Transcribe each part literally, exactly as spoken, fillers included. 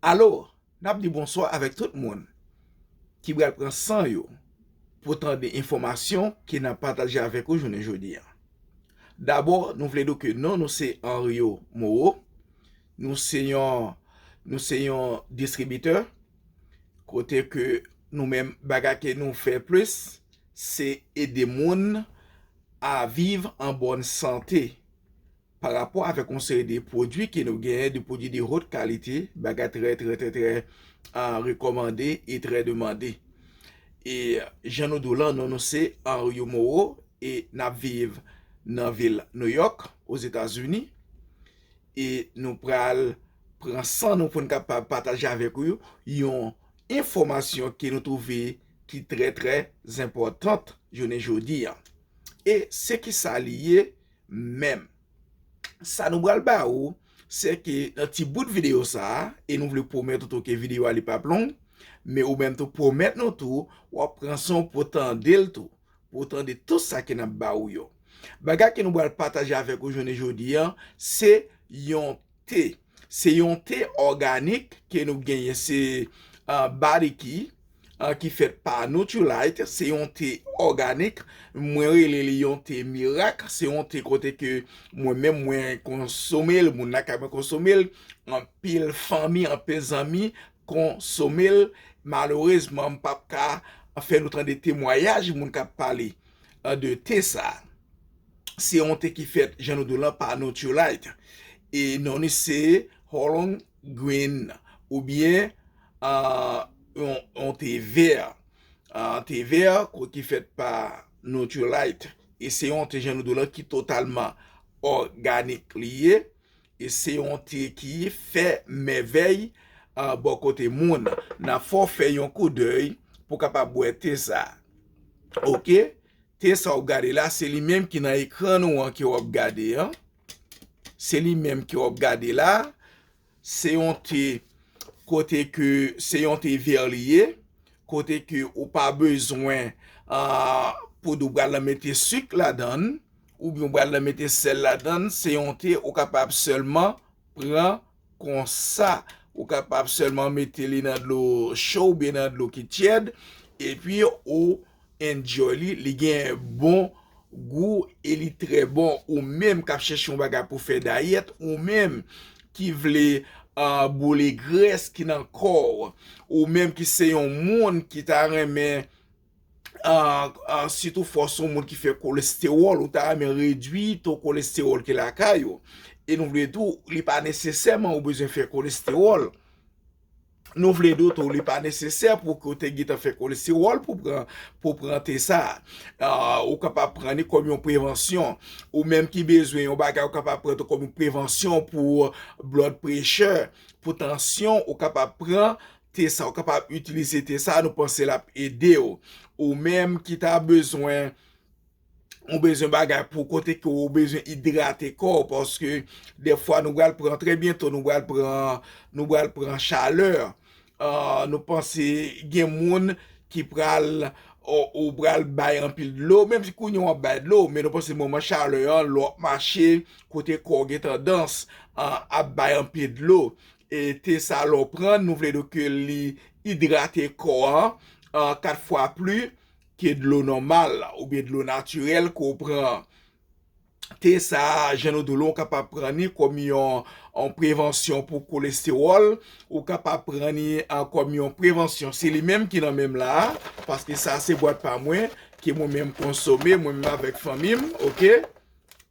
Alo, n ap di bonswa avèk tout moun ki pral pran san yo pou tande enfòmasyon ke n ap pataje avèk ou jounen jodi a. Dabò, nou vle di w ke non nou se Henrio Moreau. Nou se yon, nou se yon distribitè kote ke nou menm bagay ke nou fè plis se ede moun a viv an bòn sante. Pa rapò avèk yon seri de pwodui ke nou genyen, de pwodui de haute qualité, bagay trè, trè, trè, trè, ah, rekòmande e trè demande. E jan nou di w lan, non nou se Henrio Moreau e n ap viv nan vil New York, Ozetazini. E nou pral pran san nou pou n kapab pataje avèk ou yon enfòmasyon ke nou twouve ki trè, trè enpòtan jounen jodi a. E se ki sa li ye menm? Sa nou pral ba ou, se ke nan ti bout videyo sa a, e nou vle pwomèt ou tou ke videyo a li p ap long, men ou menm tou pwomèt nou tou, w ap pran san w pou w tande l tou, pou w tande tout sa ke n ap ba ou yo. Bagay ke nou pral pataje avèk ou jounen jodi a, se yon te. Se yon te òganik ke nou genyen, se, ah, Body Key, ah, ki fèt pa Nutrilite. Se yon te òganik. Mwen rele li yon te mirak. Se yon te kote ke mwen menm mwen konsome l, moun lakay mwen konsome l. Anpil fanmi, anpil zanmi konsome l. Malerezman, m p ap ka fè nou tande temwayaj moun k ap pale, ah, de te sa. Se yon te ki fèt, jan nou di w lan, pa Nutrilite. E non li se Holland Green, oubyen, ah, yon, yon te vè. Ah, te vè ko-, ki fèt pa Nutrilite. E se yon te, jan nou di w lan, ki totalman òganik li ye. E se yon te ki fè mèvèy, ah, bò kote moun. N ap fè w fè yon koudèy pou w kapab bwè te sa. Oke? Te sa w ap gade la, se li menm ki nan ekran nou an ke w ap gade an. Se li menm ke w ap gade la. Se yon te kote ke se yon te vè li ye, kote ke ou pa bezwen, ah, pou w pral mete sik ladan l, oubyen w pral mete sèl ladan l, se yon te ou kapab sèlman pran konsa. Ou kapab sèlman mete li nan dlo cho oubyen nan dlo ki tyèd, epi ou enjoy li, li gen bon gou e li trè bon. Ou menm k ap chèche yon bagay pou fè dayèt, ou menm ki vle, ah, boule grès ki nan kò w, ou menm ki se yon moun ki ta renmen, ah, ah, sitou fò w se yon moun ki fè kolestewòl, ou ta renmen redui to kolestewòl ki lakay ou. E nou vle di w, li pa nesesèman ou bezwen fè kolestewòl. Nou vle di w tou, li pa nesesè pou ke w te gentan fè kolestewòl pou pran, pou pran te sa a. Ah, ou kapab pran li kòm yon prevansyon. Ou menm ki bezwen yon bagay, ou kapab pran tou kòm yon prevansyon pou blood pressure, pou tansyon, ou kapab pran te sa, ou kapab itilize te sa, nou panse l ap ede w. Ou menm ki ta bezwen ou bezwen bagay pou kote ke ou bezwen idrate kò w, paske dèfwa nou pral pran, trè byento nou pral pran, nou pral pran chalè. Ah, nou panse gen moun ki pral, ou, ou pral bay anpil dlo, menm si kounye a w ap bay dlo, men nou panse moman chalè an, lè w ap mache, kote kò w gen tandans, ah, ap bay anpil dlo. E te sa lè w pran, nou vle di ke li idrate kò an, ah, kat fwa pli ke dlo nòmal oubyen dlo natirèl ke w pran. Te sa, jan nou di w lan, ou kapab pran li kòm yon, yon prevansyon pou kolestewòl, ou kapab pran li, ah, kòm yon prevansyon. Se li menm ki nan men m la a, paske sa se bwat pa mwen, ke mwen menm konsome, mwen menm avèk fanmi m, oke?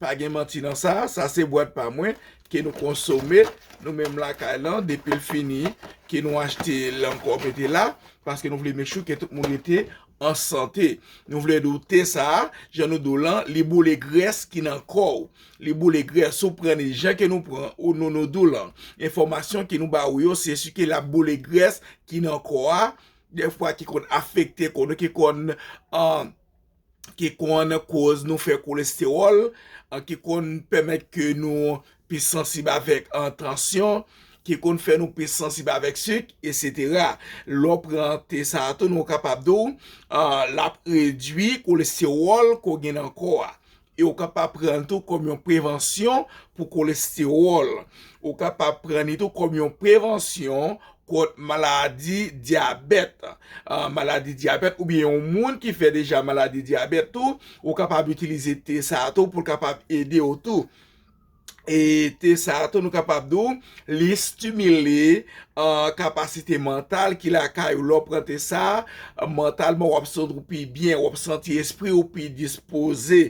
Pa gen manti nan sa, sa se bwat pa mwen ke nou konsome, nou menm lakay lan, depi l fini, ke nou achte l ankò mete la, paske nou vle make sure ke tout moun rete an sante. Nou vle di w te sa a, jan nou di w lan, li boule grès ki nan kò w. Li boule grès, ou pran li jan ke nou pran, ou nou, nou di w lan. Enfòmasyon ke nou ba ou yo, se si ke l ap boule grès ki nan kò a, dèfwa ki konn afekte kò nou, ki konn, ah, ki konn koz nou fè kolestewòl, ah, ki konn pèmèt ke nou pi sansib avèk, ah, tansyon, ki konn fè nou pi sansib avèk sik, etsetera. Lè w pran te sa a tou, nou kapab di w, ah, l ap redui kolestewòl ke w gen nan kò a. E w kapab pran l tou kòm yon prevansyon pou kolestewòl. Ou kapab pran li tou kòm yon prevansyon kont maladi dyabèt. Ah, maladi dyabèt oubyen yon moun ki fè deja maladi dyabèt tou, ou kapab itilize te sa a tou pou l kapab ede w tou. E te sa a tou, nou kapab di w, li estimile, ah, kapasite mantal ki lakay ou. Lè w pran te sa a, mantalman w ap santi w pi byen, w ap santi espri w pi dispoze.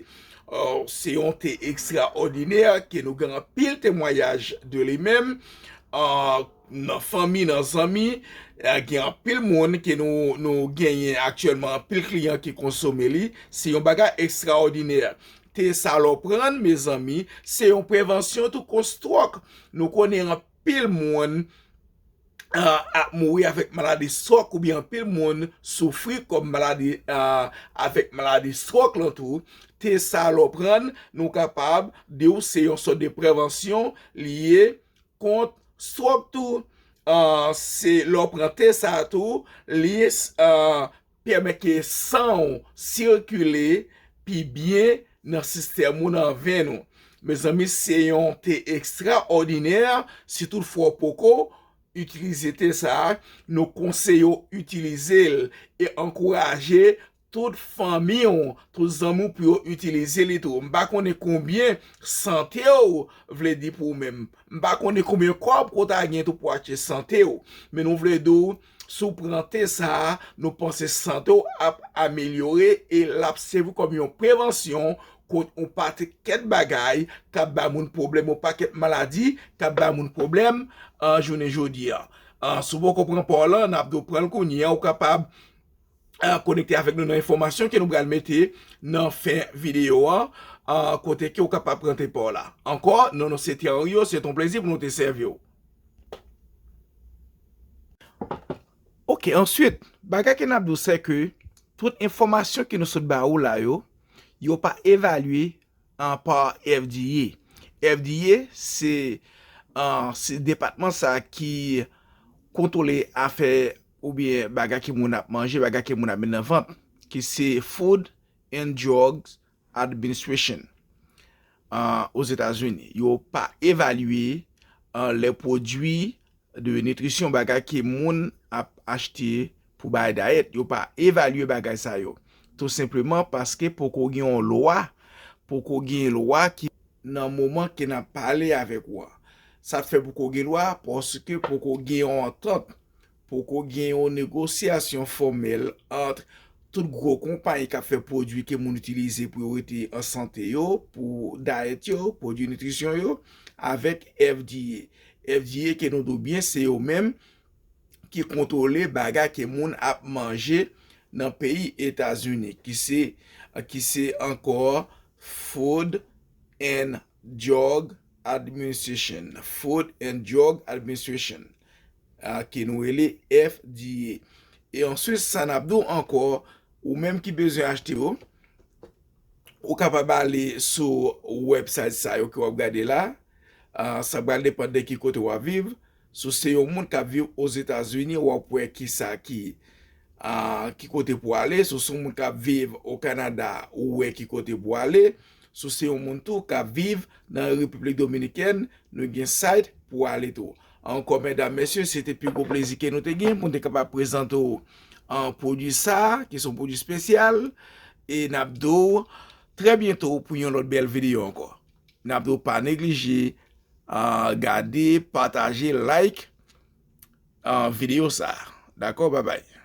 Ah, se yon te ekstraòdinè ke nou gen anpil temwayaj de li menm. Ah, nan fanmi, nan zanmi, eh, gen anpil moun ke nou, nou genyen aktyèlman, anpil kliyan ki konsome li. Se yon bagay ekstraòdinè. Te sa lè w pran l, mezanmi, se yon prevansyon tou kont stròk. Nou konnen anpil moun, ah, ap mouri avèk maladi stròk oubyen anpil moun soufri kòm maladi, ah, avèk maladi stròk lan tou. Te sa lè w pran l, nou kapab di w se yon sòt de prevansyon li ye kont stròk tou. Ah, se lè w pran te sa tou, li, ah, pèmèt ke san w sikile pi byen nan sistèm ou, nan venn ou. Mezanmi, se yon te ekstraòdinè. Si toutfwa w poko itilize te sa a, nou konseye w itilize l e ankouraje tout fanmi w, tout zanmi w pou yo itilize li tou. M pa konnen konbyen sante w vle di pou ou menm. M pa konnen konbyen kòb ke w ta gen tou pou achte sante w. Men nou vle di w, si w pran te sa a, nou panse sante w ap amelyore e l ap sèvi kòm yon prevansyon kont yon pakèt bagay k ap bay moun pwoblèm, yon pakèt maladi k ap bay moun pwoblèm, ah, jounen jodi a. Ah, si w poko pran pa w lan, n ap di w pran l kounye a, ou kapab ah, konekte avèk nou nan enfòmasyon ke nou pral mete nan fen videyo a, ah, kote ke w kapab pran te pa w la. Ankò, non, non, se Thierry, se yon plezi pou nou te sèvi w. Ok, answit, bagay ke n ap di w, se ke tout enfòmasyon ke nou sot ba ou la yo, yo pa evalye ah, pa F D A. F D A, se, ah, se depatman sa ki kontwole afè oubyen bagay ke moun ap manje, bagay ke moun ap met nan vant, ki se Food and Drugs Administration, ah, Ozetazini. Yo pa evalye, ah, lè pwodui de nitrisyon, bagay ke moun ap achte pou bay dayèt. Yo pa evalye bagay sa yo. Tou senpleman paske poko gen yon lwa, poko gen lwa ki nan moman ke n ap pale avèk ou a. Sa fè poko gen lwa, paske poko gen yon antant, poko gen yon negosyasyon fòmèl ant tout gwo konpayi k ap fè pwodui ke moun itilize pou yo rete an sante yo, pou dayèt yo, pwodui nitrisyon yo, avèk F D A. F D A ke nou di w byen, se yo menm ki kontwole bagay ke moun ap manje nan peyi Etazini, ki se, ki se ankò Food and Drug Administration. Food and Drug Administration, ah, ke nou rele F D A. E answit, sa n ap di w ankò, ou menm ki bezwen achte yo, ou kapab ale sou website sa yo ke w ap gade la. Ah, sa pral depann de ki kote w ap viv. Si w se yon moun k ap viv Ozetazini, w ap wè kisa ki, ah, ki kote pou ale. Si w se yon moun k ap viv o Kanada, ou wè ki kote pou ale. Si w se yon moun tou k ap viv nan Repiblik Dominikèn, nou gen site pou ale tou. Ankò, medam, mesye, se te pi gwo plezi ke nou te gen pou n te kapab prezante w, ah, pwodui sa, ki se yon pwodui espesyal. E n ap di w trè byento pou yon lòt bèl videyo ankò. N ap di w pa neglije, ah, gade, pataje, like, ah, videyo sa. Dakò? Babay.